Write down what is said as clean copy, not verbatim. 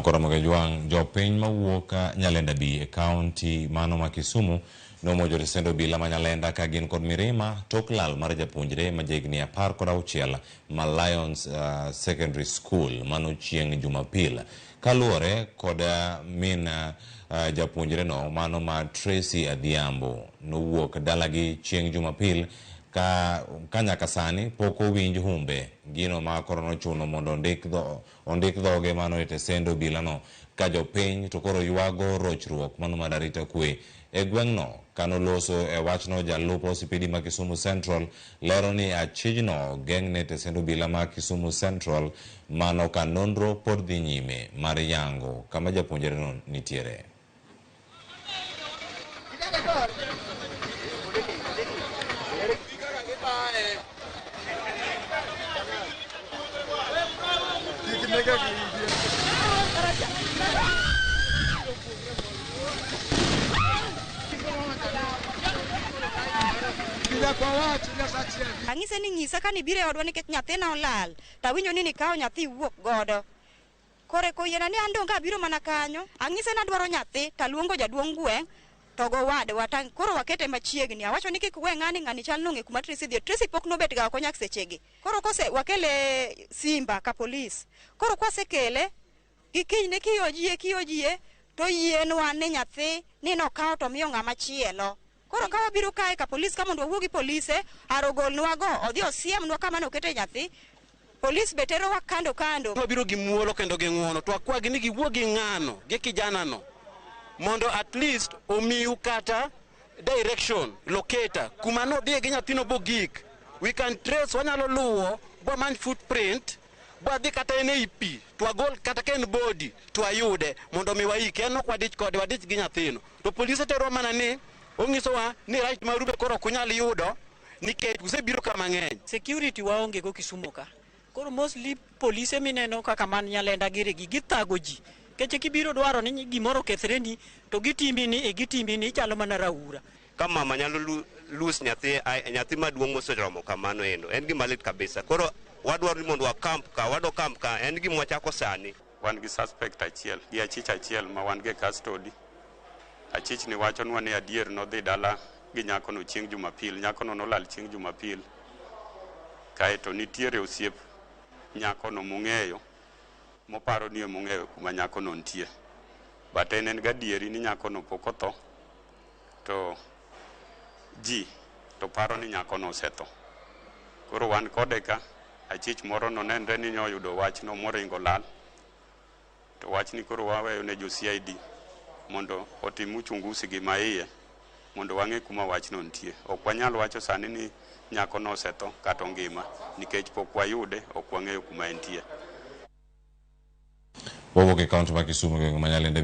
Koromogi Jwang' jopiny mawuok Nyalenda B e kaunti mano ma Kisumu nomonjo tesend obila ma Nyalenda ka gin kod mirima tok lal mar japuonjre ma jahigni 16 ma Lions Secondary School mano chieng' Jumapil. Kaluwore kod min japuonjre no mano ma Tracy Adhiambo nowuok dalagi chieng' Jumapil ka nyaka sani pok owinj humbe gino ma koro nochuno mondo ondik dhoge mano e tesend obilano ka jopiny to koro ywago rochruok mano mar arita kwe e gweng'no. Kanoloso e wachno jalup OCPD ma Kisumu Central lero ni achijno geng'ne tesend obila ma Kisumu Central mano ka nonro pod dhi nyime mar yango kama japuonjreno nitiere. Ang'ise ni ng'isa ka nibiro e odwa nikech nyathina olal tawinjo ni nikawo nyathi iwuok godo. Kore koyiena ni an donge abiro mana kanyo. Ang'ise ni adwaro nyathi taluongo jaduong' gweng' to gowadwa ta koro wakete machiegni. Awacho ni kik we ng'ani ng'ani chal nong'e kuma Tracy dhiye. Tracy pok nobet ga oko nyaka sechegi. Koro kose wakele Simba ka polis. Koro kwasekele gi kinyne kiyojie to yienwa ni nyathi ni nokawo to miyo ng'ama chielo. Koro ka wabiro kae ka polis ka mondo wawuo gi polise arogolnwa go odhi osiemnwa kama nokete nyathi. Polis be terowa kando kando. Wabiro gi muolo kendo gi ng'uono to akwagi ni giwuo gi ng'ano gi kijana no mondo at least omiu kata direction locator kuma nodhiye gi nyathino bogik. We can trace, wanyalo luwo bwamany footprint bwadhi kata en ei pi to wagol kata ka en body to wayude mondo mi waike. En ok wadich kode, wadich gi nyathino. To polise terowa mana ni ong'isowa ni right maru be koro ok unyal yudo nikech usebiro ka mang'eny. Security waonge go Kisumu ka. Koro mostly polise mineno kaka man Nyalenda giri gi githago ji. Keche kibiro dwaro ni gimoro okethreni to gitimi ni e gitimi ni ichalo mana raura. Ka mama nyalo lose nyathi, nyathi maduong' moseromo kamano endo, en gima lit kabisa. Koro wadwaro ni mondo wakamp ka, wadwa kamp ka, en gima wachako sani. Wan gi suspect achiel gi achich achiel ma wan gi custody. Achich ni wachonwa ni adier nodhi dala gi nyakono chieng' Jumapil. Nyakono nolal chieng' Jumapil. Kaeto nitiere osiep nyakono mong'eyo, moparo ni emong'eyo kuma nyakono nitie. But en gadieri ni nyakono pok otho, to ji to paro ni nyakono osetho. Koro wan kode ka, achich moro nonenre ni noyudo wachno moringo lal. To wachni koro waweyo ne jo CID mondo otim uchunguzi gi maiye mondo wang'e kuma wachno nitie. Ok wanyal wacho sani ni nyakono osetho kata ongima nikech pok wayude, ok wang'eyo kuma entie. Wawuok e kaunti ma Kisumu gweng' ma Nyalenda.